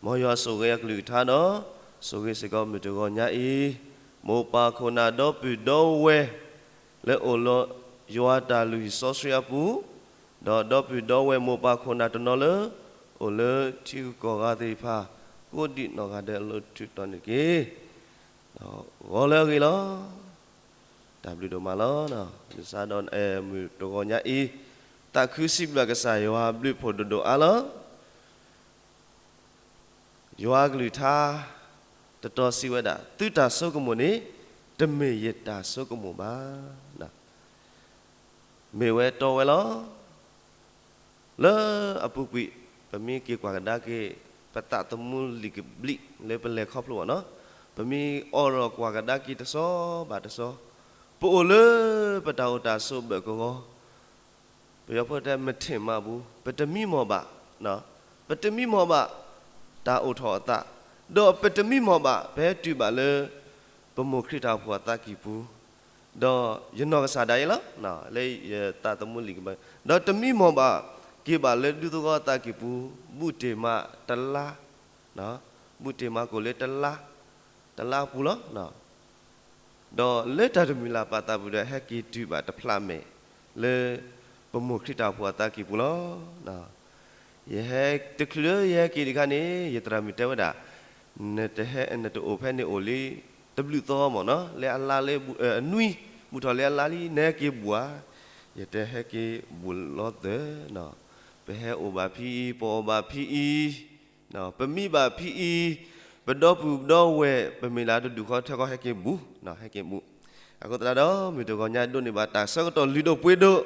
မ်ယွၤဆိၣ်ဂ့ၤအကလုၢ်ကထါဒီး ဆိၣ်ဂ့ၤစ့ၢ်ကီးမုၢ်တဂီၤညါအံၤ, မိၢ်ပၢ်ခိၣ်နၢ်ဒီပုၢ်ဒီဝဲၢ် လၢအိၣ်လၢယွၤတၢ်လုၢ်ဟံၣ်စီဆှံအပူၤ, ဒီးဒီပုၢ်ဒီဝဲၢ်မိၢ်ပၢ်ခိၣ်နၢ်တနီၤလၢ အိၣ်လၢထံဂုၤကီၢ်ဂၤသ့ၣ်တဖၣ် ကိးဒံးနီၢ်ဂၤဒဲးအလိၤထူးတီၤန့ၣ်တက့ၢ်. ဂီၤလၢအဂ့ၤလီၤ. တၢ်ဘျုးဒိၣ်မးလီၤ. မုၢ်ဆါဒီးမုၢ်တဂီၤညါအံၤ, သးခုစံးဘျုးကစၢ်ယွၤဘျုးဖှိၣ်ဒိၣ်ဒိၣ်အါလီၤ. ယွၤကလုၢ်ကထါ တတီၤစံးဝဲဒၣ်, သုတၢ်ဆိကမိၣ်န့ၣ် တမ့ၢ်ယတၢ်ဆိကမိၣ်ဘၣ်. မ့ၢ်ဝဲတီဝဲလီၤ. လၢအပူၤကွံာ် ပမ့ၢ်က့ၤကွၢ်ကဒါက့ၤ ပသးသမူလံာ်ကဘျံးလၢပလဲၤခီဖျိဘၣ်နီၤ, ပမ့ၢ်အိးထီၣ်ကွၢ်ကဒါက့ၤတဆီဘၣ်တဆီ, ပအိၣ်လၢပတၢ်အိၣ်တၢ်ဆိးဘၢၣ်ကဝီၤ ပယီၤဖိတဲ မ့ၢ်ထံၣ်မးဘူး, ပတမံမီၢ်ဘၣ်, ပတမံမီၢ်ဘၣ် တၢ်အိၣ်ထီၣ်အသး, ဒီးပတမံမီၢ်ဘၣ် ပဟဲတုၤဘၣ်လၢ ပမိၢ်ခရံာ်တၢ်အိၣ်ဖှိၣ်အသးကံၢ်ပူၤ, ဒီးယနီၢ်ကစၢ်ဒၣ်အံၤလီၤ, လၢယသးသမူလံာ်ကဘျံး, ဒီးတမံမီၢ်ဘၣ်က့ၤဘၣ်လၢဒူသဝီအသးကံၢ်ပူၤ, ဘူးတ့ၢ်မးတလါ, ဘူးတ့ၢ်မးကိၣ်လၢတလါ, တလါပူၤလီၤ. ဒီးလၢတၢ်တမုာ်လၢ်ပာ်သးပူၤဒီး ဟဲက့ၤတုၤဘၣ်တဖျးမဲာ် လၢပမိၢ်ခရံာ်တၢ်အိၣ်ဖှိၣ်အသးကံၢ်ပူၤလီၤ. ယဟဲ တချုးလၢယဟဲက့ၤတခါန့ၣ် ယသရၣ်မုၣ်တဲဝဲဒၣ်, နတဟဲ နတအိၣ်ဖဲန့ၣ်အိၣ်လံ တဘျုးသီမ့ၢ်နီၤ, လၢအလါလၢအနွံ ဘူးထီၣ်လၢအလါလံ နဟဲက့ၤဘူးဧါ, ယတဟဲက့ၤဘူးလီၤသၢၣ်, ပဟဲအိၣ်ဘၣ်ဖဲအံၤ ပအီၣ်ဘၣ်ဖဲအံၤ ပမံဘၣ်ဖဲအံၤ, ပဒီပုၢ်ဒီဝဲၢ် ပမ့ၢ်လၢတဒူၣ်ဃီထၢဃီ ဟဲက့ၤဘူး, ဟဲက့ၤဘူး. အဃိသတးဒီး မုၢ်တဂီၤညါဒိးန့ၢ်ဘၣ်တၢ်ဆၢကတီၢ်လုၢ်ဒိၣ်ပှ့ၤဒိၣ်,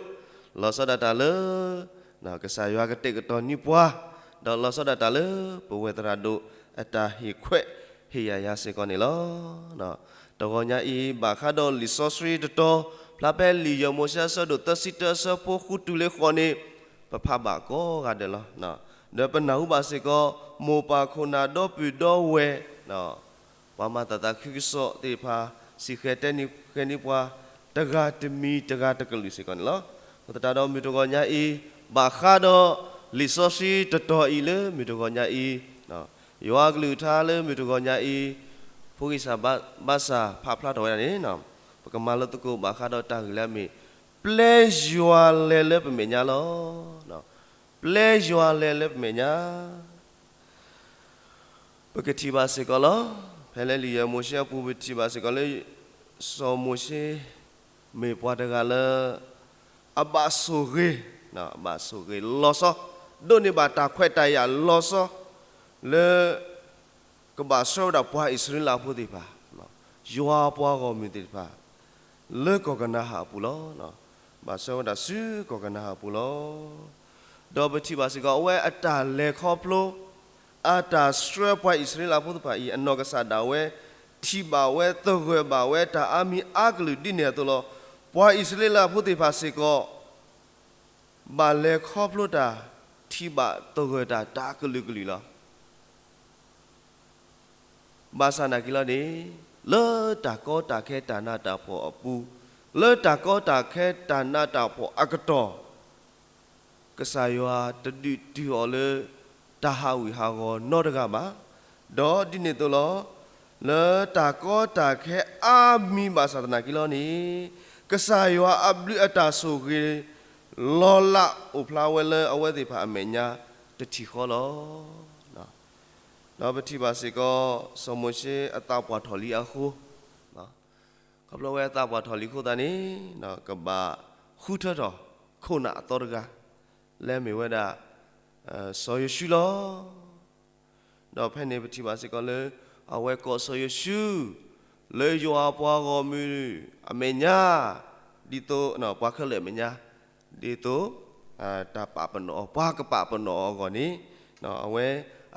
လီၤဆီဒၣ်တၢ်လၢ ကစၢ်ယွၤကတဲာ်ကတီၤန့ၢ်ပှၤ, ဒီးလီၤဆီဒၣ်တၢ်လၢ ပဝဲၢ်သရၣ်ဒိၣ်အတၢ်ဟ့ၣ်ခွဲးဟ့ၣ်ယာ်ယၤစ့ၢ်ကီးန့ၣ်လီၤ. တဂီၤညါအံၤ ဘၣ်ဃးဒီးလံာ်စီဆှံတတီၤ ဖျါဖဲလံာ်ယဲၢ်မိၤၡ့အဆၢဒိၣ်သၢဆံတၢ အဆၢဖိဃုတုၤလၢဃိးန့ၣ် ပဖးဘၣ်ကိးဂၤဒဲးလီၤ. ဒီးပနၢ်ဟူဘၣ်စ့ၢ်ကီး မိၢ်ပၢ်ခိၣ်နၢ်ဒီပုၢ်ဒီဝဲၢ် ပှၤမၤသးသးခုကစီၣ်သ့ၣ်တဖၣ် စံၣ်ဃဲၤတဲန့ၢ်ဃဲၤန့ၢ်ပှၤ တဂၤတမံၤတဂၤတကလုာ်စ့ၢ်ကီးန့ၣ်လီၤ. အဃိသတးဒီးမုၢ်တဂီၤညါအံၤ ဘၣ်ဃးဒီးလံာ်စီဆှံတတီၤအံၤလၢမုၢ်တဂီၤညါအံၤ, ယွၤအကလုၢ်ကထါလၢမုၢ်တဂီၤညါအံၤ, ဖိဂံၢ်စၢ်ဘါစၢ်ဖးဖျါထီၣ်ဝဲဒၣ်န့ၣ်, ပကမၤလိသကိးဘၣ်ဃးဒီးတၢ်ဂ့ၢ်လၢအမ့ၢ် ပျဲယွၤလဲၤလၢပမဲာ်ညါလီၤ. ပျဲယွၤလဲၤလၢပမဲာ်ညါ ပကထံၣ်ဘၣ်စ့ၢ်ကီးလီၤ. ဖဲလၢလံာ်ယဲၢ်မိၤၡ့အပူၤ ပထံၣ်ဘၣ်စ့ၢ်ကီးလၢ စီၤမိၤၡ့ မ့ၢ်ပှၤတဂၤလၢ အဘၣ်ဆိၣ်ဂ့ၤ, အဘၣ်ဆိၣ်ဂ့ၤလီၤဆီ, ဒိးန့ၢ်ဘၣ်တၢ်ခွဲးတၢ်ယာ်လီၤဆီ လၢ ကဘၣ်ဆှၢဝဲဒၣ်ပှၤအံၣ်စရ့လးဖိသ့ၣ်တဖၣ်, ယွၤပှၤဂီၢ်မုၢ်သ့ၣ်တဖၣ် လၢကီၢ်ကနၤအၣ်အပူၤလီၤ. ဘၣ်ဆှၢဝဲဒၣ်ဆူကီၢ်ကနၤအၣ်အပူၤလီၤ. ဒီးပထံၣ်ဘၣ်စ့ၢ်ကီး အဝဲအတၢ်လဲၤခီဖျိ အတၢ်ဆှၢပှၤအံၣ်စရ့လးဖိသ့ၣ်တဖၣ်အံၤ အနီၢ်ကစၢ်ဒၣ်ဝဲ ထံၣ်ဘၣ်ဝဲ သဂၢၢ်ဘၣ်ဝဲ တၢ်အါမံၤအါကလုာ်ဒ်န့ၣ်အသိးလီၤ. ပှၤအံၣ်စရ့လးဖိသ့ၣ်တဖၣ်စ့ၢ်ကီး ဘၣ်လဲၤခီဖျိတၢ် ထံၣ်ဘၣ်သဂၢၢ်တၢ် တၢ်ကလုာ်ကလုာ်လီၤ. ဘၣ်ဆၣ်နာ်က့ၤလီၤန့ၣ်, လၢတၢ်ကီတၢ်ခဲတၢ်နးတၢ်ဖှီၣ်အပူၤ, လၢတၢ်ကီတၢ်ခဲတၢ်နးတၢ်ဖှီၣ်အကတီၢ်, ကစၢ်ယွၤတဒုးတုၤအီၤလၢ တၢ်ဟးဝံၣ်ဟးဂီၤနီတဂၤဘၣ်. ဒီးဒ်န့ၣ်အသိးလီၤ, လၢတၢ်ကီတၢ်ခဲအါမံၤဘၣ်ဆၣ်သနာ်က့ၤလီၤန့ၣ်, ကစၢ်ယွၤအဘျုးအတၢ်ဆိၣ်ဂ့ၤ လီၤလးအိၣ်ဖျါဝဲလၢအဝဲသ့ၣ်တဖၣ်အမဲာ်ညါတထံၣ်ဃီလီၤ. ဒီးပထံၣ်ဘၣ်စ့ၢ်ကီး စီၤမိၤၡ့အသးပှၢ်ထီၣ်လံအဃိ, ခီဖျိဝဲအသးပှၢ်ထီၣ်လံအဃိသတးန့ၣ်, ကဘၣ်ဃုထၢထီၣ်ခိၣ်နၢ်အသီတဂၤ, လၢအမ့ၢ်ဝဲဒၣ် စီၤယိၤၡူလီၤ. ဒီးဖဲန့ၣ်ပထံၣ်ဘၣ်စ့ၢ်ကီးလၢ အဝဲကိးစီၤယိၤၡူ လၢယွၤအပှၤဂီၢ်မုၢ်အမဲာ်ညါ, ဒ်သိး ပှၤခဲလၢာ်အမဲာ်ညါ, ဒ်သိး တၢ်ပာ်ပနီၣ်အီၤ ပှၤကပာ်ပနီၣ်အီၤအဂီၢ်န့ၣ်, အဝဲ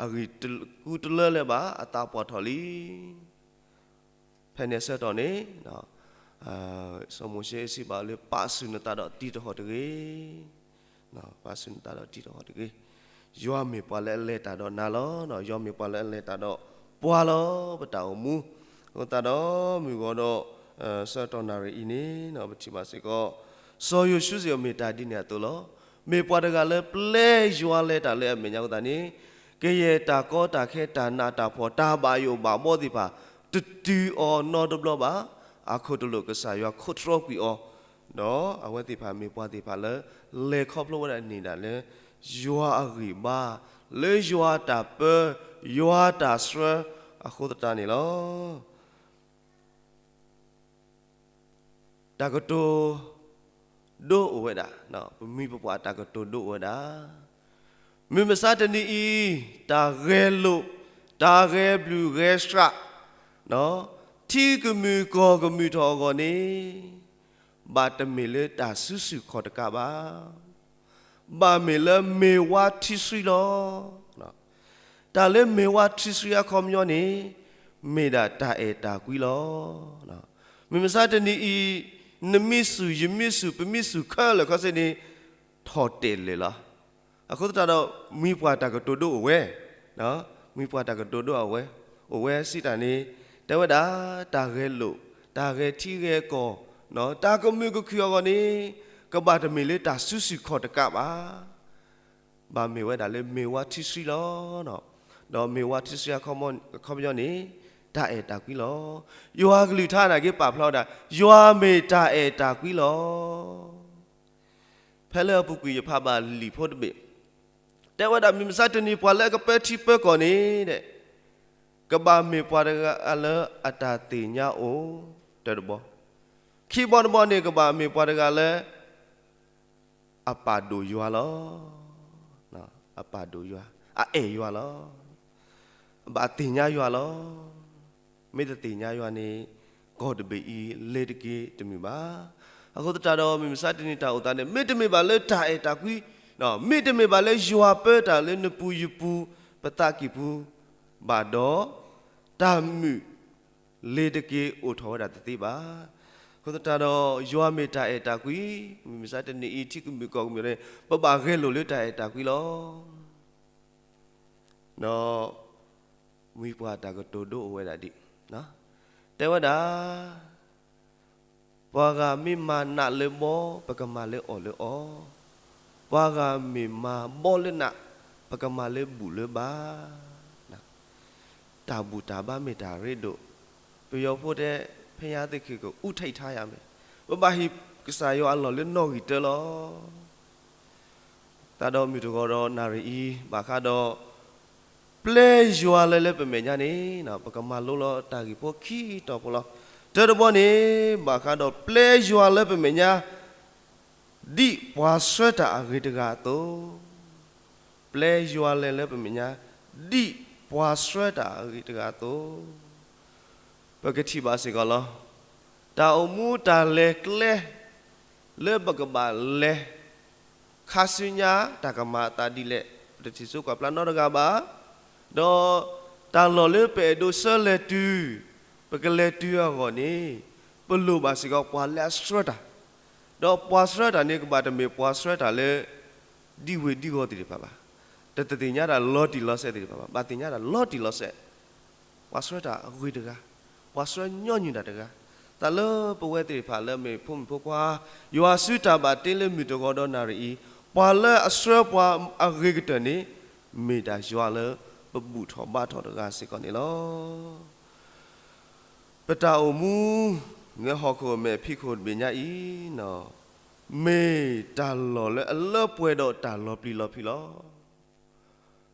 အဂံၢ်ကူတလၢလၢၤဘၣ် အသးပှၢ်ထီၣ်လံ. ဖဲန့ၣ်အဆၢကတီၢ်န့ၣ်, စီၤမိၤၡ့စံးဘၣ်လၢ ပာ်ဆူၣ်နသးဒီးတံၤသကိးတဂ့ၤ. ပာ်ဆူၣ်နသးဒီးတံၤသကိးတဂ့ၤ. ယွၤမ့ၢ်ပှၤလၢအလဲၤတၢ်ဒီးနၤလီၤ. ယွၤမ့ၢ်ပှၤလၢအလဲၤတၢ်ဒီးပှၤလီၤ ပတၢ်အိၣ်မူ. အဃိသတးဒီးမုၢ်ဂီၤဒီး ဆၢကတီၢ်နၣ်ရံၣ်အံၤန့ၣ် ပထံၣ်ဘၣ်စ့ၢ်ကီး စီၤယိၤၡူစ့ၢ်ကီးမ့ၢ်တၢ်ဒ်န့ၣ်အသိးလီၤ. မ့ၢ်ပှၤတဂၤလၢပျဲယွၤလဲၤတၢ်လၢအမဲာ်ညါအဃိသတးန့ၣ်, ကယဲၢ်တၢ်ကီတၢ်ခဲ တၢ်နးတၢ်ဖှီၣ် တၢ်ဘၣ်ယိၣ်ဘၣ်ဘီသ့ၣ်တဖၣ် တတုၤအီၤနီတဘျီဘၣ်. အခိၣ်တလိာ် ကစၢ်ယွၤခိးတြီကွံာ်အီၤ, ဒီးအဝဲသ့ၣ်တဖၣ်မ့ၢ်ပှၤသ့ၣ်တဖၣ်လၢ လဲၤခီဖျိဝဲဒၣ်န့ၢ်ဒၣ်လၢ ယွၤအဂံၢ်ဘါ, လၢယွၤတၢ်ပၢ, ယွၤတၢ်ဆှၢအဃိသတးန့ၣ်လီၤ. တၢ်ကတိၤဒိအိၣ်ဝဲဒၣ်, ပမိၢ်ပပၢ်တၢ်ကတိၤဒိအိၣ်ဝဲဒၣ်. မုၢ်မဆါတနံၤအံၤ တၢ်ဂဲၤလိာ်, တၢ်ဂဲၤဘျုးဂဲၤဆှး, ထံကမုၢ်ကီၢ်ကမုၢ်ထီၣ်အဂီၢ်န့ၣ် ဘၣ်တမ့ၢ်လၢတၢ်စုဆူၣ်ခီၣ်တကးဘၣ်. ဘၣ်မ့ၢ်လၢမ့ၢ်ဝါထံဆှံလီၤ. တၢ်လၢမ့ၢ်ဝါထံဆှံအခီပညီန့ၣ် မ့ၢ်ဒၣ်တၢ်အဲၣ်တၢ်ကွံလီၤ. မုၢ်မဆါတနံၤအံၤ နမ့ၢ်စူၢ် ယမ့ၢ်စူၢ် ပမ့ၢ်စူၢ်ခဲလၢာ်ခဲဆ့န့ၣ် ထီၣ်တဲာ်လဲာ်လီၤ. အဃိသတးဒီး မ့ၢ်ပှၤတၢ်ကတိၤဒိအိၣ်ဝဲ, မ့ၢ်ပှၤတၢ်ကတိၤဒိအိၣ်ဝဲ, အိၣ်ဝဲစံးတၢ်န့ၣ် တဲဝဲဒၣ် တၢ်ဂဲၤလိာ်, တၢ်ဂဲၤထံဂဲၤကီၢ်, တၢ်ကမုာ်ကခုၣ်အဂီၢ်န့ၣ် ကဘၣ်တမ့ၢ်လၢတၢ်စုဆူၣ်ခီၣ်တကးဘၣ်. ဘၣ်မ့ၢ်ဝဲဒၣ်လၢမ့ၢ်ဝါထံဆှံလီၤ. ဒီးမ့ၢ်ဝါထံဆှံအခီပညီန့ၣ် တၢ်အဲၣ်တၢ်ကွံလီၤ. ယွၤကလုၢ်ကထါန့ၣ်က့ၤပာ်ဖျါဝဲဒၣ် ယွၤမ့ၢ်တၢ်အဲၣ်တၢ်ကွံလီၤ. ဖဲလၢအပူၤကွံာ်ယဖးဘၣ်လံာ်ဖိတဘ့ၣ် တဲဝဲဒၣ် မုၢ်မဆါတနံၤ ပှၤလၢအကပၢထံပၢကီၢ်န့ၣ် ကဘၣ်မ့ၢ်ပှၤတဂၤလၢအတၢ်သ့ၣ်ညါအိၣ် တၢတဘီ, ခံဘီတဘီန့ၣ် ကဘၣ်မ့ၢ်ပှၤတဂၤလၢ အပာ်ဒိၣ်ယွၤလီၤ. အပာ်ဒိၣ်ယွၤ, အအဲၣ်ယွၤလီၤ. အဘၣ်သ့ၣ်ညါယွၤလီၤ. မ့ၢ်တသ့ၣ်ညါယွၤန့ၣ် ကီၢ်တဘ့ၣ်အံၤ လဲၤတက့ၤတမုာ်ဘၣ်. အဃိသတးဒီး မုၢ်မဆါတနံၤတၢ်အိၣ်သးန့ၣ် မ့တမ့ၢ်ဘၣ်လၢတၢ်အဲၣ်တၢ်ကွံ, မ့တမ့ၢ်ဘၣ်လၢယွၤပၢတၢ်လၢနပူၤယပူၤ ပသးကံၢ်ပူၤဘၣ်ဒီး တၢ်မုာ် လဲၤတက့ၤအိၣ်ထီၣ်ဝဲဒၣ်တသ့ဘၣ်. အဃိသတးဒီး ယွၤမ့ၢ်တၢ်အဲၣ်တၢ်ကွံ, မုၢ်မဆါတနံၤအံၤ ထံကမုာ်ကီၢ်ကမုာ်န့ၣ် ပဘၣ်ဂဲၤလိာ်လၢတၢ်အဲၣ်တၢ်ကွံလီၤ. ဒီး မ့ၢ်ပှၤတၢ်ကတိၤဒိအိၣ်ဝဲဒၣ်ဒ် တဲဝဲဒၣ် ပှၤဂၤမ့ၢ်မၤနးလၢဘီ ပကမၤလၢအီၣ်လၢအီ, ပှၤဂၤမ့ၢ်မၤဘီလၢနး ပကမၤလၢဘူၣ်လၢဘါ. တၢ်ဘူၣ်တၢ်ဘါမ့ၢ်တၢ်ရ့ဒိၣ်, ပယီၤဖိတဲ ဖဲညါသ့ၣ်ခံက အူထံၣ်ထါယၤမ့ၢ်, ပဘၣ်ဟ့ၣ်ကစၢ်ယွၤအလီၢ်လၢနီၣ်ဂံၢ်တၢလီၤ. သးဒီးမုၢ်တဂီၤဒီးနၣ်ရံၣ်အံၤ ဘၣ်ဃးဒီး ပျဲယွၤလၢလၢပမဲာ်ညါန့ၣ် ပကမၤလိလီၤတၢ်ဂ့ၢ်ဖိခံတီၤဖိလီၤ. တၢတဘီန့ၣ် ဘၣ်ဃးဒီးပျဲယွၤလၢပမဲာ်ညါ ဒ်ပှၤဆှၢတၢ်အဂ့ၤတဂၤအသိး, ပျဲယွၤလၢလၢပမဲာ်ညါ ဒ်ပှၤဆှၢတၢ်အဂ့ၤတဂၤအသိး, ပကထံၣ်ဘၣ်စ့ၢ်ကီးလီၤ. တၢ်အိၣ်မူတၢ်လဲၤကျဲ လၢပကဘၣ်လဲၤ ခါဆူညါ တၢ်ကမၤအသးဒ်လဲၣ် ပတထံၣ်စိကွၢ်ဖျါနီတဂၤဘၣ်. ဒီးတၢ်လီၢ်လၢပအဲၣ်ဒိးဆှၢလဲၤတုၤ ပကလဲၤတုၤအဂီၢ်န့ၣ် ပလိၣ်ဘၣ်စ့ၢ်ကီးပှၤလၢအဆှၢတၢ်, ဒီးပှၤဆှၢတၢ်န့ၣ် ကဘၣ်တမ့ၢ်ပှၤဆှၢတၢ်လၢ ဒ်ဝ့ၤဒ်ဂီၤသ့ၣ်တဖၣ်ဘၣ်. တသ့ၣ်ညါတၢ်လီၤတံၢ်လီၤဆဲးသ့ၣ်တဖၣ်ဘၣ်. ဘၣ်သ့ၣ်ညါတၢ်လီၤတံၢ်လီၤဆဲး, ပှၤဆှၢတၢ်အဂ့ၤတဂၤ, ပှၤဆှၢညီနုၢ်တၢ်တဂၤ, တၢ်လၢပဝဲသ့ၣ်တဖၣ်လၢမ့ၢ်ဖိမုၣ်ဖိခွါ, ယွၤစုတၢ်ဘၣ်တ့လၢမုၢ်တဂီၤဒီးနၣ်ရံၣ်အံၤ, ပှၤလၢအဆှၢပှၤအဂ့ၤကတၢၢ်န့ၣ် မ့ၢ်ဒၣ်ယွၤလၢပဘူၣ်ထီၣ်ဘါထီၣ်တဂၤစ့ၢ်ကီးန့ၣ်လီၤ. ပတၢ်အိၣ်မူ လၢဟီၣ်ခိၣ်မဲာ်ဖံးခိၣ်တဘ့ၣ်ညါအံၤ, မ့ၢ်တၢ်လီၢ်လၢအလၢပှဲၤဒီးတၢ်လီၤပျံၤလီၤဖုးလီၤ.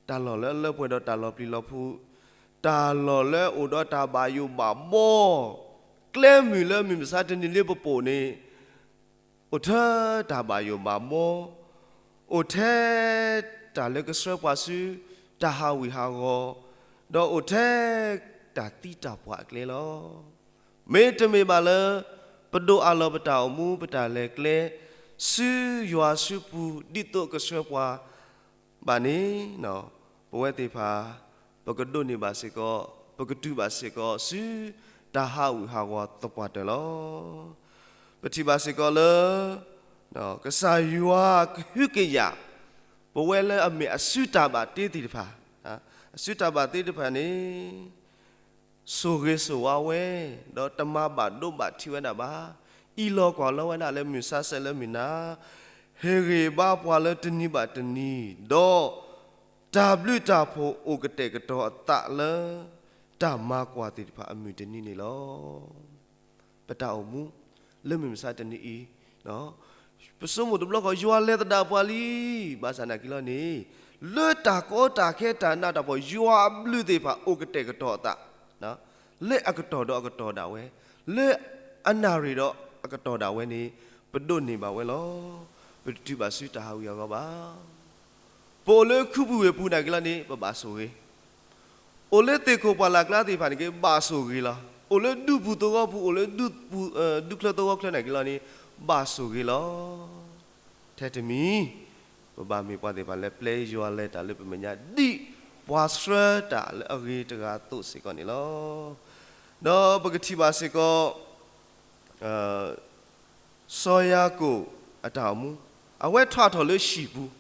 တၢ်လီၢ်လၢအလၢပှဲၤဒီးတၢ်လီၤပျံၤလီၤဖုး, တၢ်လီၢ်လၢအအိၣ်ဒီးတၢ်ဘၣ်ယိၣ်ဘၣ်ဘီ, ကျဲမုၢ်လၢမုၢ်မဆါတနံၤလၢပပိာ်န့ၣ် အိၣ်ထဲတၢ်ဘၣ်ယိၣ်ဘၣ်ဘီ, အိၣ်ထဲတၢ်လၢကဆှၢပှၤဆူ တၢ်ဟးဝံၣ်ဟးဂီၤ, ဒီးအိၣ်ထဲတၢ်သံတၢ်ပှၢ်အကျဲလီၤ. မ့တမ့ၢ်ဘၣ်လၢ ပဒိးအးလီၤပတၢ်အိၣ်မူပတၢ်လဲၤကျဲ ဆူယွၤစုပူၤ ဒ်သိးကဆှၢပှၤဘၣ်န့ၣ်, ပဝဲသ့ၣ်တဖၣ် ပကဒိးန့ၢ်ဘၣ်စ့ၢ်ကီး, ပကတုၤဘၣ်စ့ၢ်ကီးဆူ တၢ်ဟးဝံၣ်ဟးဂီၤသပှၢ်တၢၢ်လီၤ. ပထံၣ်ဘၣ်စ့ၢ်ကီးလၢ ကစၢ်ယွၤကဟုကယာ် ပဝဲလၢအမ့ၢ်အစုတၢ်ဘၣ်တ့သ့ၣ်တဖၣ်, အစုတၢ်ဘၣ်တ့သ့ၣ်တဖၣ်န့ၣ် ဆိၣ်ဂ့ၤဆိၣ်ဝါဝဲ, ဒီးတမၤဘၣ်ဒိဘၣ်ထံးဝဲဒၣ်ဘၣ်. အံးလီၤကွၢ်လီၤဝဲဒၣ်လၢမုၢ်ဆါဆဲးလၢမုၢ်နၤ, ဟ့ၣ်ဂံၢ်ဘါပှၤလၢတနံၤဘၣ်တနံၤ, ဒီး တၢ်ဘျုးတၢ်ဖှိၣ်အိၣ်ကတဲာ်ကတီၤအသးလၢ တၢ်မၤကွၢ်သ့ၣ်တဖၣ်အမုၢ်တနံၤန့ၣ်လီၤ. ပတၢ်အိၣ်မူ လၢမုၢ်မဆါတနံၤအံၤ ပဆိကမိၣ်တဘျီဃီ ယွၤလဲၤသဒၣ်ပှၤလံ, ဘၣ်ဆၣ်နာ်က့ၤလီၤန့ၣ် လၢတၢ်ကီတၢ်ခဲတၢ်နးတၢ်ဖှီၣ် ယွၤအဘျုးသ့ၣ်တဖၣ်အိၣ်ကတဲာ်ကတီၤအသး လၢအကတီၢ်ဒီးအကတီၢ်ဒၣ်ဝဲ, လၢအနၣ်ရံၣ်ဒီးအကတီၢ်ဒၣ်ဝဲန့ၣ် ပဒိးန့ၢ်ဘၣ်ဝဲလီၤ. ပတတုၤဘၣ်ဆူတၢ်ဟးဂူာ်ဟးဂီၤဘၣ်. ပအိၣ်လၢခူပူၤဝ့ၢ်ပူၤနာ်က့ၤလီၤန့ၣ် ပဘၣ်ဆိၣ်ဂ့ၤ, အိၣ်လၢသ့ၣ်ခိၣ်ပှၢ်လၢ်ကျါသ့ၣ်တဖၣ်န့ၣ်က့ၤ ဘၣ်ဆိၣ်ဂ့ၤလီၤ. အိၣ်လၢဒူပူၤသဝီပူၤ အိၣ်လၢဒူချၢသဝီချၢနာ်က့ၤလီၤန့ၣ် ဘၣ်ဆိၣ်ဂ့ၤလီၤ. ထဲတမံၤ ပဘၣ်မ့ၢ်ပှၤသ့ၣ်တဖၣ်လၢပျဲယွၤလဲၤတၢ်လၢပမဲာ်ညါ ဒ်ပှၤဆှၢတၢ်လၢအဂ့ၤတဂၤအသိးစ့ၢ်ကီးန့ၣ်လီၤ. ဒီးပကထံၣ်ဘၣ်စ့ၢ်ကီး စီၤယၤကိာ်အတၢ်အိၣ်မူ, အဝဲထီၣ်ထီၣ်လၢဟံၣ်ပူၤ,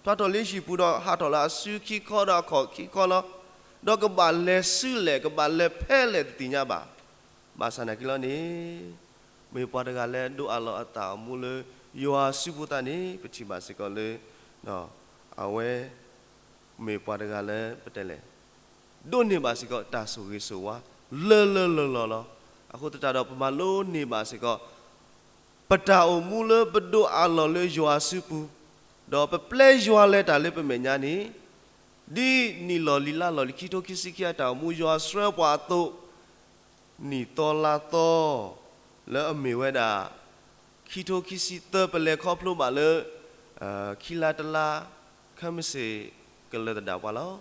ထီၣ်ထီၣ်လၢဟံၣ်ပူၤဒီး ဟးထီၣ်လၢအစုခံခီဒီးအခီၣ်ခံခီလီၤ. ဒီးကဘၣ်လဲၤဆူလဲၣ် ကဘၣ်လဲၤဖဲလဲၣ်တသ့ၣ်ညါဘၣ်. ဘၣ်ဆၣ်နာ်က့ၤလီၤန့ၣ် မ့ၢ်ပှၤတဂၤလၢဒိးအးလီၤအတၢ်အိၣ်မူလၢ ယွၤစုဖိသတးန့ၣ် ပထံၣ်ဘၣ်စ့ၢ်ကီးလၢ အဝဲ မ့ၢ်ပှၤတဂၤလၢပတဲလဲၣ် ဒိးန့ၢ်ဘၣ်စ့ၢ်ကီးတၢ်ဆိၣ်ဂ့ၤဆိၣ်ဝါ လၢလၢလီၢ်လီၢ်လီၤ. အဃိသတးဒီးပမၤလိန့ၢ်ဘၣ်စ့ၢ်ကီး ပတၢ်အိၣ်မူလၢပဒိးအးလီၤလၢယွၤစုပူၤ, ဒီးပပျဲယွၤလဲၤတၢ်လၢပမဲာ်ညါန့ၣ် ဒ်နံၣ်လီၢ်လံၤလါလီၢ်လံၤ ခံထိခံဆံခံအတၢ်အိၣ်မူ ယွၤဆှၢပှၤအသိး နံၣ်သီလါသီ လၢအမ့ၢ်ဝဲဒၣ် ခံထိခံဆံသၢ ပလဲၤခီဖျိဘၣ်လၢ ခံလါတလါ ခဲမုၢ်ဆ့ၣ်ကလၢၤသဒၣ်ပှၤလီၤ.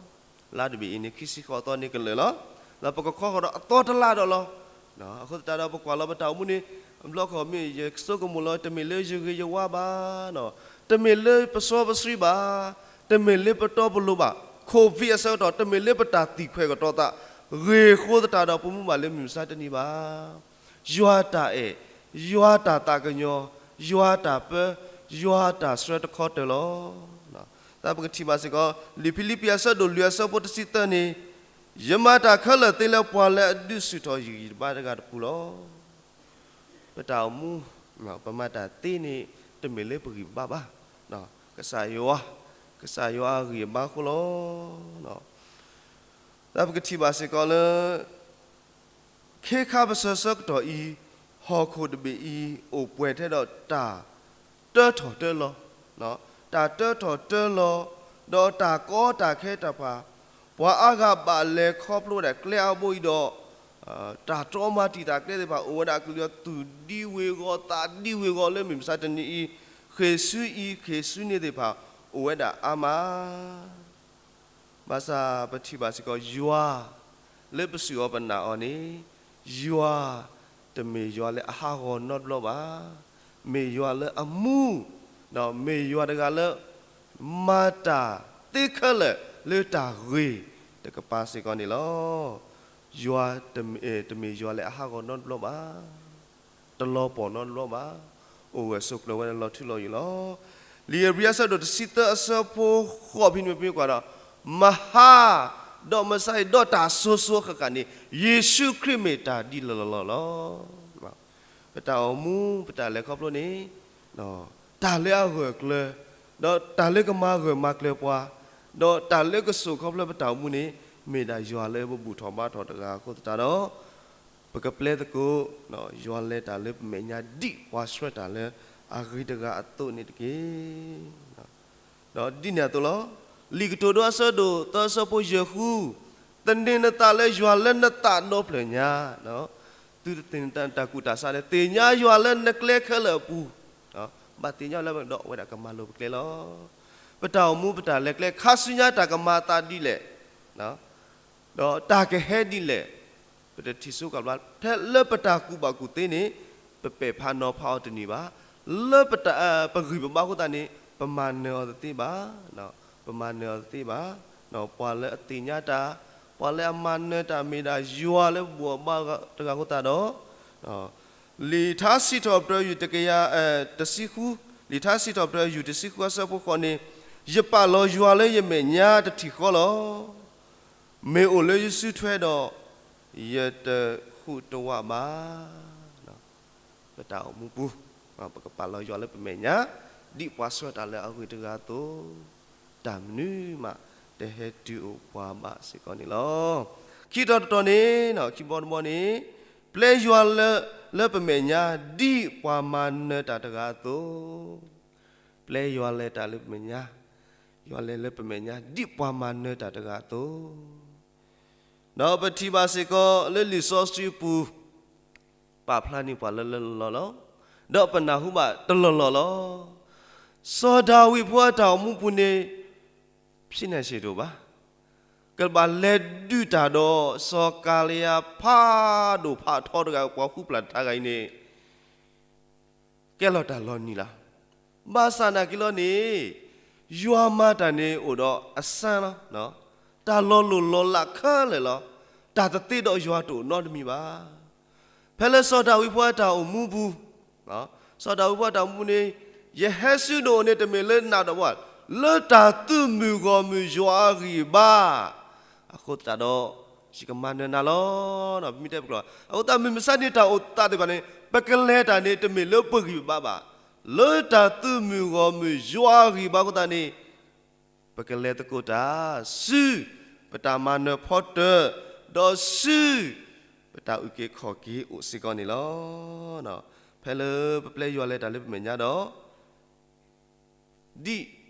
လါတဘ့ၣ်အံၤန့ၣ် ခံဆံဃိးသီန့ၣ်ကလၢၤလီၤ. လၢပကခီဃီၤဒီးအသီတလါဒီးလီၤ. အဃိသတးဒီးပကွၢ်လီၤပတၢ်အိၣ်မူန့ၣ် အဘျီခီၣ်မ့ၢ်ယဆိကမိၣ်လီၤ တမ့ၢ်လၢယဂ့ၤယဝါဘၣ်, တမ့ၢ်လၢပစီပဆှံဘၣ်, တမ့ၢ်လၢပတီပလိၤဘၣ်, ခိၣ်ဖံးအဆၢကတီၢ် တမ့ၢ်လၢပတၢ်သံၣ်ခွဲးကတီၤသး ဂ့ၢ်ဃိသတးဒီးပမူဘၣ်လၢမုၢ်မဆါတနံၤဘၣ်. ယွၤတၢ်အဲၣ်, ယွၤတၢ်သးကညီၤ, ယွၤတၢ်ပၢ, ယွၤတၢ်ဆှၢတခီတၢၤလီၤ. သးပကထံၣ်ဘၣ်စ့ၢ်ကီး လံာ်ဖံလံးပံးအဆၢဒိၣ်လွံၢ်အဆၢဖိတဆံသၢန့ၣ်, ယမၤတၢ်ခဲလၢာ်သ့လၢပှၤလၢအဒုးဆူၣ်ထီၣ်ယဂံၢ်ယဘါတဂၤတပူၤလီၤ. ပတၢ်အိၣ်မူ ပမၤတၢ်သ့န့ၣ် တမ့ၢ်လၢပဂံၢ်ပဘါဘၣ်, ကစၢ်ယွၤ, ကစၢ်ယွၤအဂံၢ်အဘါအဃိလီၤ. သးပကထံၣ်ဘၣ်စ့ၢ်ကီးလၢ ခ့ခါပဆၢဆၢကတီၢ်အံၤ, ဟီၣ်ခိၣ်တဘ့ၣ်အံၤ အိၣ်ပှဲၤထဲဒီးတၢ်တၢထီၣ်တၢလီၤ, တၢ်တၢထီၣ်တၢလီၤ, ဒီးတၢ်ကီတၢ်ခဲတၢ်ဖး, ပှၤအါဂၤဘၣ်လဲၤခီဖျိဝဲဒၣ်ကျဲအါဘိအံၤဒီး တၢ်တြီမၤတံာ်တာ်ကျဲသ့ၣ်တဖၣ် အိၣ်ဝဲဒၣ်ကလုာ်အီၤ သူၣ်ဒံဝ့ၤဂီၤသးဒံဝ့ၤဂီၤလၢမုၢ်မဆါတနံၤအံၤ, ဃ့ၢ်ဆူအံၤ ဃ့ၢ်ဆူန့ၣ်သ့ၣ်တဖၣ် အိၣ်ဝဲဒၣ်အါမး. ဘၣ်ဆၣ်ပထံၣ်ဘၣ်စ့ၢ်ကီးယွၤ လၢပစူၢ်အီၤပနာ်အီၤန့ၣ်, ယွၤတမ့ၢ်ယွၤလၢအဟးဂီၤနီတဘျီဘၣ်. မ့ၢ်ယွၤလၢအမူ, ဒီးမ့ၢ်ယွၤတဂၤလၢ မၤတၢ်သ့ခဲလၢာ်လၢတၢ်ဂ့ၤတကပၤစ့ၢ်ကီးန့ၣ်လီၤ. ယွၤတမ့ၢ်ယွၤလၢအဟးဂီၤနီတဘျီဘၣ်. တလီၤပှီၢ်နီတဘျီဘၣ်. အိၣ်ဂၢၢ်ဆိးကျၢၤဝဲလၢလီၤထူလီၤယိာ်လီၤ. လံာ်ဧ့ၤဘြံၤအဆၢဒိၣ်တဆံသၢအဆၢဖိဃိး ဖဲန့ၣ်မ့ၢ်ကွၢ်ဒီး, မဟါ, ဒီးမဆါအံၤ ဒီးတၢ်စိၤစိၤဃၣ်ဃၣ်န့ၣ် ယ့ၣ်ၡူးခရံာ်မ့ၢ်တၢ်ဒ်လီၢ်လီၢ်လီၤ. ပတၢ်အိၣ်မူ ပတၢ်လဲၤခီဖျိန့ၣ် တၢ်လၢအဂၢၢ်ကျၢၤ, ဒီးတၢ်လၢကမၤဂၢၢ်မၤကျၢၤပှၤ, ဒီးတၢ်လၢကစိာ်ခီဖျိပတၢ်အိၣ်မူန့ၣ် မ့ၢ်ဒၣ်ယွၤလၢပဘူၣ်ထီၣ်ဘါထီၣ်တဂၤအဃိသတးဒီး ပကပျဲသကိး ယွၤလဲၤတၢ်လၢပမဲာ်ညါ ဒ်ပှၤဆှၢတၢ်လၢအဂ့ၤတဂၤအသိးန့ၣ်တက့ၢ်. ဒီးဒ်န့ၣ်အသိးလီၤ. လံာ်ကတိၤဒိအဆၢဒိၣ်သၢအဆၢဖိယဲၢ်ဃု, သန့ၤနသးလၢယွၤလၢနသးဒီဖျၢၣ်ညါ, သုတသန့ၤနသးလၢတၢ်ကူၣ်တၢ်ဆးန့ၣ် သ့ၣ်ညါယွၤလၢနကျဲခဲလၢာ်အပူၤ, ဘၣ်သ့ၣ်ညါလၢဒီးအဝဲဒၣ်ကမၤလိၤပကျဲလီၤ. ပတၢ်အိၣ်မူပတၢ်လဲၤကျဲ ခါဆူညါတၢ်ကမၤအသးဒ်လဲၣ် ဒီးတၢ်ကဟဲဒ်လဲၣ်, ပတထံၣ်ဆိကမိၣ်ဘၣ်. ဖဲလၢပတၢ်ကူၣ်ဘၣ်ကူၣ်သ့န့ၣ် ပပဲာ်ဖးနီၤဖးအီၤတန့ၢ်ဘၣ်. လၢပဂံၢ်ပဘါအဃိသတးန့ၣ် ပမၤနၢၤအီၤတသ့ဘၣ်, ပမၤနၢၤအီၤတသ့ဘၣ်. ပှၤလၢအသ့ၣ်ညါတၢ်, ပှၤလၢအမၤနၢၤတၢ် မ့ၢ်ဒၣ်ယွၤလၢပဘူၣ်အီၤဘါအီၤတဂၤအဃိသတးဒီး လံာ်ထါစံးထီၣ်ပတြၢၤ ယူၢ်တကယၤ တဆံဃု, လံာ်ထါစံးထီၣ်ပတြၢၤ ယူၢ်တဆံဃုအဆၢဖိဃိးန့ၣ်, ယပာ်လီၤယွၤလၢယမဲာ်ညါတထံၣ်ဃီလီၤ. မ့ၢ်အိၣ်လၢယစုထွဲဒီး ယတဟူးတဝးဘၣ်. ပတၢ်အိၣ်မူပူၤ ပကပာ်လီၤယွၤလၢပမဲာ်ညါ ဒ်ပှၤဆှၢတၢ်လၢအဂ့ၤတဂၤအသိး, တၢ်မနုၤမး တဟဲတုၤအိၣ်ပှၤဘၣ်စ့ၢ်ကီးန့ၣ်လီၤ. ခံတီၤတတီၤန့ၣ်, ခံဘီတဘီန့ၣ်, ပျဲယွၤလၢ, လၢပမဲာ်ညါ ဒ်ပှၤမၤနၢၤတၢ်တဂၤအသိး, ပျဲယွၤလဲၤတၢ်လၢပမဲာ်ညါ, ယွၤလဲၤလၢပမဲာ်ညါ ဒ်ပှၤမၤနၢၤတၢ်တဂၤအသိး, ဒီးပထံၣ်ဘၣ်စ့ၢ်ကီးလၢလံာ်စီဆှံပူၤ ပာ်ဖျါန့ၢ်ပှၤလၢလၢလီၢ်လီၢ်လီၤ. ဒီးပနၢ်ဟူဘၣ်တလီၢ်လီၢ်လီၤ. စီၤဒၤဝံးဖိအတၢ်အိၣ်မူပူၤန့ၣ် ဖဲန့ၣ်စ့ၢ်တအိၣ်ဘၣ်. ကဘၣ်လဲၤဒုးတၢ်ဒီး စီၤကၤလံယၤဖးဒိၣ်ဖးထီတဂၤ ပှၤဃူပျၢ်တထါဂၤအံၤန့ၣ် ကဲလီၤတၢ်လီၤနံၤလီၤ. ဘၣ်ဆၣ်နာ်က့လီၤန့ၣ်, ယွၤမၤတၢ်န့ၣ်အိၣ်ဒီးအစၢလီၤ. တၢ်လီၤလိၢ်လီၤလးခဲလၢာ်လီၤ. တၢ်တသ့ဒီးယွၤတအိၣ်နီတမံၤဘၣ်. ဖဲလၢစီၤဒၤဝံးဖိအတၢ်အိၣ်မူပူၤ, စီၤဒၤဝံးဖိအတၢ်အိၣ်မူပူၤန့ၣ်, ယဟဲဆူနအိၣ်န့ၣ် တမ့ၢ်လၢနးဒီးဘၣ်, လၢတၢ်သုးမုၢ်ဂီၢ်မုၢ်ယွၤအဂံၢ်ဘါ အဃိသတးဒီး ယကမၤနၢၤနၤလီၤ. မ့ၢ်တဲပကျီၢ်, အဃိသတးမုၢ်မဆါတနံၤတၢ်အိၣ်သးသ့ၣ်တဖၣ်န့ၣ် ပကလဲၤတၢ်န့ၣ် တမ့ၢ်လၢပဂံၢ်ပဘါဘၣ်. လၢတၢ်သုးမုၢ်ဂီၢ်မုၢ်ယွၤအဂံၢ်ဘါအဃိသတးန့ၣ်, ပကလဲၤသကိးတၢ် ဆူပတၢ်မၤနၢၤဖီတၢၣ်, ဒီးဆူ ပတၢ်အုၣ်က့ၤခီၣ်က့ၤအိၣ်စ့ၢ်ကီးန့ၣ်လီၤ. ဖဲလၢပပျဲယွၤလဲၤတၢ်လၢပမဲာ်ညါဒီး ဒ်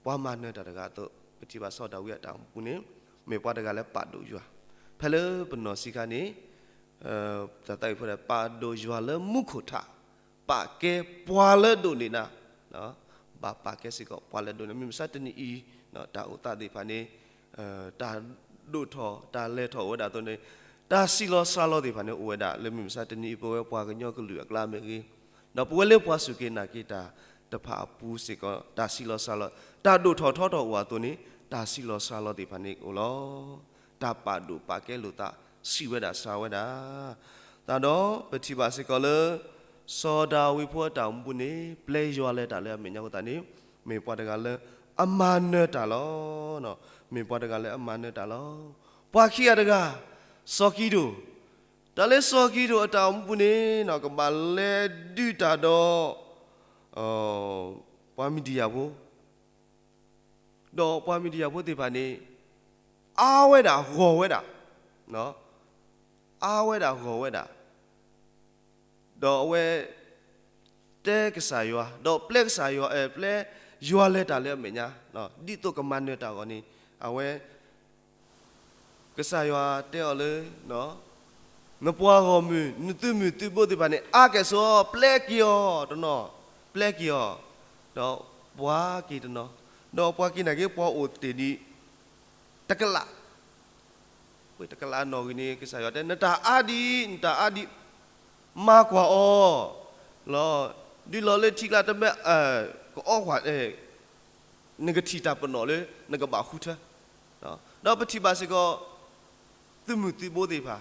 ပှၤမၤနၢၤတၢ်တဂၤအသိး, ပထံၣ်ဘၣ်စီၤဒၤဝံးအတၢ်အိၣ်မူပူၤန့ၣ် မ့ၢ်ပှၤတဂၤလၢပာ်ဒိၣ်ယွၤ. ဖဲလၢပနီၢ်ဆံးခါန့ၣ်, တၢ်သးဝံၣ်ဖိဒီး ပာ်ဒိၣ်ယွၤလၢမူခိၣ်ထး, ပာ်ကဲပှၤလၢဒိးန့ၢ်နၤ, ဘၣ်ပာ်ကဲစ့ၢ်ကီးပှၤလၢဒိးန့ၢ် မုၢ်မဆါတနံၤအံၤ, တၢ်အိၣ်သးသ့ၣ်တဖၣ်န့ၣ်, တၢ်ဒိၣ်ထီၣ် တၢ်လဲၤထီၣ်အိၣ်ဝဲဒၣ်အသိးန့ၣ်, တၢ်ဆံးလီၤစှၤလီၤသ့ၣ်တဖၣ်န့ၣ် အိၣ်ဝဲဒၣ်လၢမုၢ်မဆါတနံၤအံၤ ပဝဲပှၤကညီကလုာ်အကျါမ့ၢ်ဂ့ၤ, ဒီးပဝဲလၢပှၤစူၢ်က့ၤနာ်က့ၤတၢ်တဖၣ်အပူၤစ့ၢ်ကီး တၢ်ဆံးလီၤစှၤလီၤ, တၢ်ဒိၣ်ထီၣ်ထီထီၣ်အိၣ်အသိးန့ၣ် တၢ်ဆံးလီၤစှၤလီၤသ့ၣ်တဖၣ်န့ၣ်အိၣ်လီၤ. တၢ်ပာ်ဒိၣ်ပာ်ကဲလိာ်သး ဆံးဝဲဒၣ်စှၤဝဲဒၣ်. သတးဒီးပထံၣ်ဘၣ်စ့ၢ်ကီးလၢ စီၤဒၤဝံးဖိအတၢ်အိၣ်မူပူၤန့ၣ် ပျဲယွၤလဲၤတၢ်လၢအမဲာ်ညါအဃိသတးန့ၣ် မ့ၢ်ပှၤတဂၤလၢအမၤနၢၤတၢ်လီၤ. မ့ၢ်ပှၤတဂၤလၢအမၤနၢၤတၢ်လီၤ. ပှၤခံဂၤတဂၤ, စီၤကံဒိၣ်, တၢ်လၢစီၤကံဒိၣ်အတၢ်အိၣ်မူပူၤန့ၣ် ကဘၣ်လဲၤဒုးတၢ်ဒီး ပှၤမံၤဒံယၤဖိ ဒီးပှၤမံၤဒံယၤဖိသ့ၣ်တဖၣ်န့ၣ် အါဝဲဒၣ်ဂီၤဝဲဒၣ်, အါဝဲဒၣ်ဂီၤဝဲဒၣ်, ဒီးအဝဲ တဲကစၢ်ယွၤ, ဒီးပျဲကစၢ်ယွၤ, ပျဲယွၤလဲၤတၢ်လၢအမဲာ်ညါ, ဒ်သိးကမၤနၢၤတၢ်အဂီၢ်န့ၣ်, အဝဲ ကစၢ်ယွၤတဲအီၤလၢ နပှၤဂီၢ်မုၢ် နသုးမုၢ်သုးဘိသ့ၣ်တဖၣ်န့ၣ် အါကဲၣ်ဆိး ပျဲက့ၤအီၤတနီၤ, ပျဲက့ၤအီၤ, ဒီးပှၤက့ၤတနီၤ, ဒီးပှၤက့ၤနာ်က့ ပှၤအိၣ်တ့ၢ်ဒံး တကလး, တကလးနီၣ်ဂံၢ်န့ၣ် ကစၢ်ယွၤတဲ နတၢ်အါဒံး နတၢ်အါဒံး မၤကွၢ်အီၤလီၤ. ဒုးလီၤလၢထံကျါတမ့ၢ် ကအီကွၢ် နကထံၣ်တၢ်ပနီၣ်လၢ နကဘၣ်ဃုထၢ, ဒီးပထံၣ်ဘၣ်စ့ၢ်ကီး သုးမုၢ်သုးဘိသ့ၣ်တဖၣ်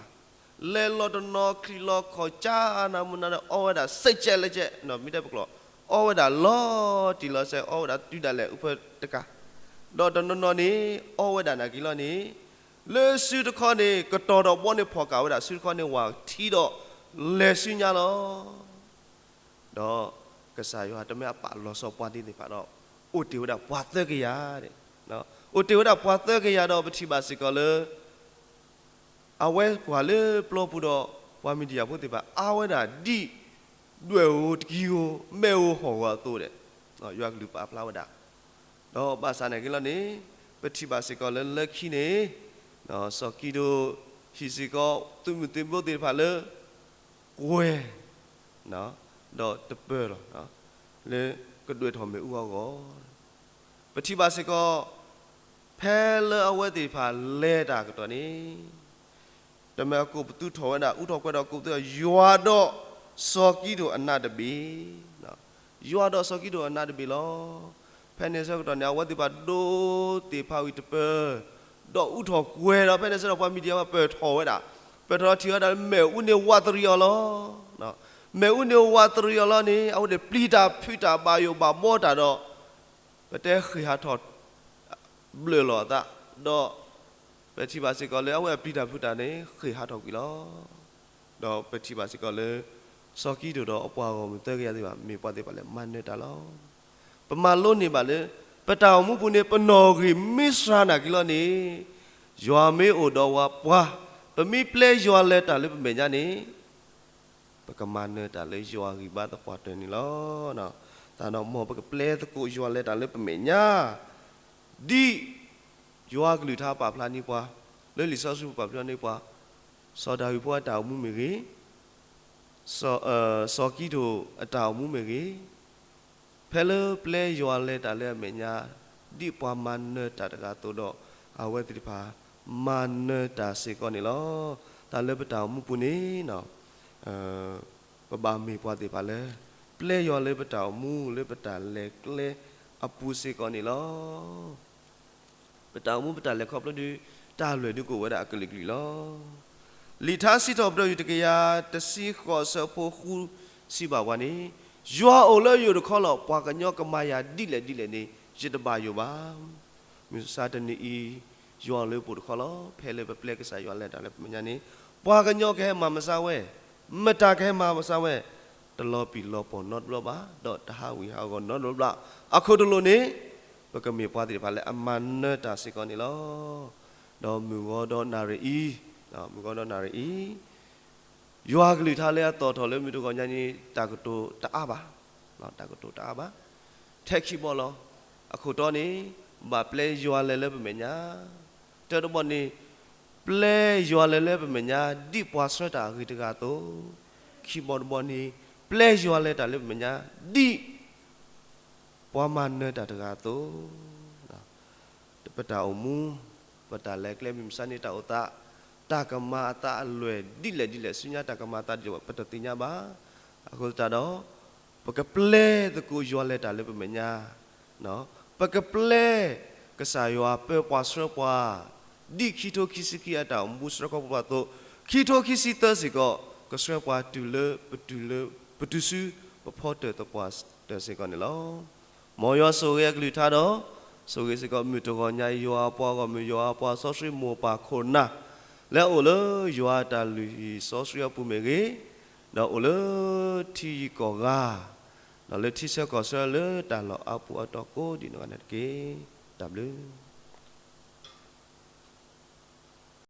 လဲၤလီၤတနီၤ ချံးလီၤခီၣ် ကၢနးမူနးဒီး အီဝဲဒၣ်စဲးကဲးလဲကဲး, မ့ၢ်တဲပကျီၢ် အီဝဲဒၣ်လီၤတံၢ်လီၤဆဲး အီဝဲဒၣ်တုၤဒၣ်လဲာ်အုၣ်ဖၢတကး, ဒီးတနီၤနီၤန့ၣ် အီဝဲဒၣ်နာ်က့ၤလီၤန့ၣ် လၢစုတခီန့ၣ် ကတီၤဒီးဘီန့ၣ်ဖီၣ်ကၢ်ဝဲဒၣ် စုတခီန့ၣ် ဝၢ်ထံဒီးလဲၤဆူညါလီၤ. ဒီးကစၢ်ယွၤတမ့ၢ်အပာ်လီၤဆီပှၤဒ်သ့ၣ်တဖၣ်ဒီး အိၣ်တ့ၢ်ဝဲဒၣ်ပှၤသၢကယၤ, အိၣ်တ့ၢ်ဝဲဒၣ်ပှၤသၢကယၤဒီး ပထံၣ်ဘၣ်စ့ၢ်ကီးလၢ အဝဲကွၢ်လၢပျီပူၤဒီး ပှၤမံၤဒယၣ်ဖိသ့ၣ်တဖၣ် အါဝဲဒၣ်ဒ် ဒွဲၣ်ဧိၤတကံဧိၤ မဲးဧိၤဟီၣ်ဧိၤအသိးဒီး ယွၤကလုၢ်ပာ်ဖျါဝဲဒၣ်, ဒီးဘၣ်ဆၣ်နာ်က့ၤလီၤန့ၣ် ပထံၣ်ဘၣ်စ့ၢ်ကီးလၢလၢခံန့ၣ် စီၤကံဒိၣ် ဟံးစ့ၢ်ကီး သုးမုၢ်သုးဘိသ့ၣ်တဖၣ်လၢ ကွဲၤ ဒီးတပၢၢ်လီၤ လၢကဒွဲၣ်ထီၣ်မ့ၣ်အူအဂီၢ်, ပထံၣ်ဘၣ်စ့ၢ်ကီး ဖဲလၢအဝဲသ့ၣ်တဖၣ်လဲၤတၢ်ကတီၢ်န့ၣ် တမ့ၢ်အကိာ်ပသူထီၣ်ဝဲဒၣ် အူထီၣ်ကွဲၤထီၣ်ကိာ်ပသူ ယွၤဒီးစီၤကံဒိၣ်အနးတဘ့ၣ်, ယွၤဒီးစီၤကံဒိၣ်အနးတဘ့ၣ်လီၤ. ဖဲန့ၣ်ဆၢကတီၢ်န့ၣ် အဝဲသ့ၣ်တဖၣ်ဒိးသ့ၣ်ဖးဝံၤတပၢၢ် ဒီးအူထီၣ်ကွဲၤဒီး ဖဲန့ၣ်ဆၢကတီၢ် ပှၤမံၤဒယၣ်ဖိပၢၢ်ထီၣ်ဝဲဒၣ်, ပၢၢ်ထီၣ်ထံၣ်ဝဲဒၣ်လၢမ့ၣ်အူန့ၣ်ဝးတရံးအီၤလီၤ. မ့ၣ်အူန့ၣ်ဝးတရံးအီၤလီၤန့ၣ် အဝဲသ့ၣ်ပျံၤတၢ်ဖုးတၢ်ဘၣ်ယိၣ်ဘၣ်ဘီတၢ်ဒီး ပတဲဃ့ၢ်ဟးထီၣ် ဘျၢၣ်လီၤအသး, ဒီးပထံၣ်ဘၣ်စ့ၢ်ကီးလၢအဝဲအပျံၤတၢ်ဖုးတၢ်န့ၣ် ဃ့ၢ်ဟးထီၣ်ကွံာ်လီၤ. ဒီးပထံၣ်ဘၣ်စ့ၢ်ကီးလၢ စီၤကံဒိၣ်ဒီးအပှၤဂီၢ်မုၢ်သၢကယၤသ့ၣ်တဖၣ် မ့ၢ်ပှၤသ့ၣ်တဖၣ်လၢမၤနၢၤတၢ်လီၤ. ပမၤလိန့ၢ်ဘၣ်လၢ ပ ပတၢ်အိၣ်မူပူၤန့ၣ် ပနီၣ်ဂံၢ်မ့ၢ်စှၤနာ်က့ၤလီၤန့ၣ်, ယွၤမ့ၢ်အိၣ်ဒီးပှၤ, ပမ့ၢ်ပျဲယွၤလဲၤတၢ်လၢပမဲာ်ညါန့ၣ်, ပကမၤနၢၤတၢ်လၢယွၤဂံၢ်ဘါသပှၢ်တၢၢ်န့ၣ်လီၤ. တၢ်နီၢ်မီၢ် ပကပျဲသကိးယွၤလဲၤတၢ်လၢပမဲာ်ညါ, ဒ်ယွၤကလုၢ်ကထါပာ်ဖျါန့ၢ်ပှၤ, လၢလံာ်စီဆှံပူၤပာ်ဖျါန့ၢ်ပှၤ, စီၤဒၤဝံးဖိအတၢ်အိၣ်မူမ့ၢ်ဂ့ၤ, စီၤကံဒိၣ်အတၢ်အိၣ်မူမ့ၢ်ဂ့ၤ, ဖဲလၢပျဲယွၤလဲၤတၢ်လၢအမဲာ်ညါ, ဒ်ပှၤမၤနၢၤတၢ်တဂၤအသိးဒီး, အဝဲသ့ၣ်တဖၣ်မၤနၢၤတၢ်စ့ၢ်ကီးန့ၣ်လီၤ. တၢ်လၢပတၢ်အိၣ်မူပူၤန့ၣ်, ပဘၣ်မ့ၢ်ပှၤသ့ၣ်တဖၣ်လၢ ပျဲယွၤလၢပတၢ်အိၣ်မူလၢပတၢ်လဲၤကျဲအပူၤစ့ၢ်ကီးန့ၣ်လီၤ. ပတၢ်အိၣ်မူပတၢ်လဲၤခီဖျိဒီး တၢ်လွဲၢ်ဒုးကအိၣ်ဝဲဒၣ်အကလုာ်ကလုာ်လီၤ. လံာ်ထါစံးထီၣ်ပတြၢၤ တကယၤတဆံဃိး အဆၢဖိဃု စံးဘၣ်ပှၤန့ၣ်, ယွၤအိၣ်လၢယအိၣ်တခီလီၤ. ပှၤကညီကမၤယၤဒ်လဲၣ်ဒ်လဲၣ်န့ၣ် ယတဘၣ်ယိၣ်ဘၣ်. မုၢ်မဆါတနံၤအံၤ, ယွၤအိၣ်လၢပအိၣ်တခီလီၤ. ဖဲလၢပပျဲကစၢ်ယွၤလဲၤတၢ်လၢပမဲာ်ညါန့ၣ်, ပှၤကညီကဟဲမၤမၤဆါဝဲ, မတၤကဟဲမၤမၤဆါဝဲ, တလီၤပံာ်လီၤပီၢ်နီတဘျီဘၣ်, ဒီးတဟးဝံၣ်ဟးဂီၤနီတဘျီဘၣ်. အခိၣ်တလိာ်န့ၣ်, ပကမ့ၢ်ပှၤသ့ၣ်တဖၣ်လၢအမၤနၢၤတၢ်စ့ၢ်ကီးန့ၣ်လီၤ. ဒီးမုၢ်ဂီၤဒီးနၣ်ရံၣ်အံၤ, မုၢ်ဂီၤဒီးနၣ်ရံၣ်အံၤ, ယွၤကလုၢ်ကထါလၢအသီၣ်ထီၣ်လၢမုၢ်တဂီၤညါန့ၣ် တၢ်ကတိၤတအါဘၣ်, တၢ်ကတိၤတအါဘၣ်. ထဲခံဘီလီၤ. အခိၣ်တီန့ၣ်, ဘၣ်ပျဲယွၤလဲၤလၢပမဲာ်ညါ. တၢတဘီန့ၣ်, ပျဲယွၤလဲၤလၢပမဲာ်ညါ ဒ်ပှၤဆှၢတၢ်အဂ့ၤတဂၤအသိး, ခံဘီတဘီန့ၣ်, ပျဲယွၤလဲၤတၢ်လၢပမဲာ်ညါ ဒ် ပှၤမၤနၢၤတၢ်တဂၤအသိး, ပတၢ်အိၣ်မူ, ပတၢ်လဲၤကျဲ မုၢ်မဆါန့ၣ် တၢ်အိၣ်သး, တၢ်ကမၤအသးအလွဲၢ်ဒ်လဲၣ်ဒ်လဲၣ်, ဆူညါတၢ်ကမၤအသးဒ်လဲၣ် ပတသ့ၣ်ညါဘၣ်. အဃိသတးဒီး, ပကပျဲသကိးယွၤလဲၤတၢ်လၢပမဲာ်ညါ, ပကပျဲကစၢ်ယွၤပၢပှၤဆှၢပှၤ, ဒ်ခံထိခံဆံခံအတၢ်အိၣ်မူဆှၢခီဖျိပှၤအသိး, ခံထိခံဆံသၢစ့ၢ်ကီး, ကဆှၢပှၤတုၤလၢပတုၤလၢ ပတုၤဆူပဖီတၢၣ်သပှၢ်တၢၣ်စ့ၢ်ကီးန့ၣ်လီၤ. မ်ယွၤဆိၣ်ဂ့ၤအကလုၢ်ကထါဒီး, ဆိၣ်ဂ့ၤစ့ၢ်ကီးမုၢ်တဂီၤညါ ယွၤအပှၤဂီၢ်မုၢ် ယွၤအပှၤစီဆှံမိၢ်ပၢ်ခိၣ်နၢ်, လၢအအိၣ်လၢယွၤအတၢ်လုၢ်ဟံၣ်စီဆှံအပူၤမ့ၢ်ဂ့ၤ, ဒီးအိၣ်လၢထံယံၤကီၢ်ဂၤ, ဒီးလၢထံဆၢကီၢ်ဆၢလၢတၢ်လီၢ်အါပူၤအတီၢ်ကိးဒံးနီၢ်ဂၤဒဲးတက့ၢ်. တၢ်ဘျုး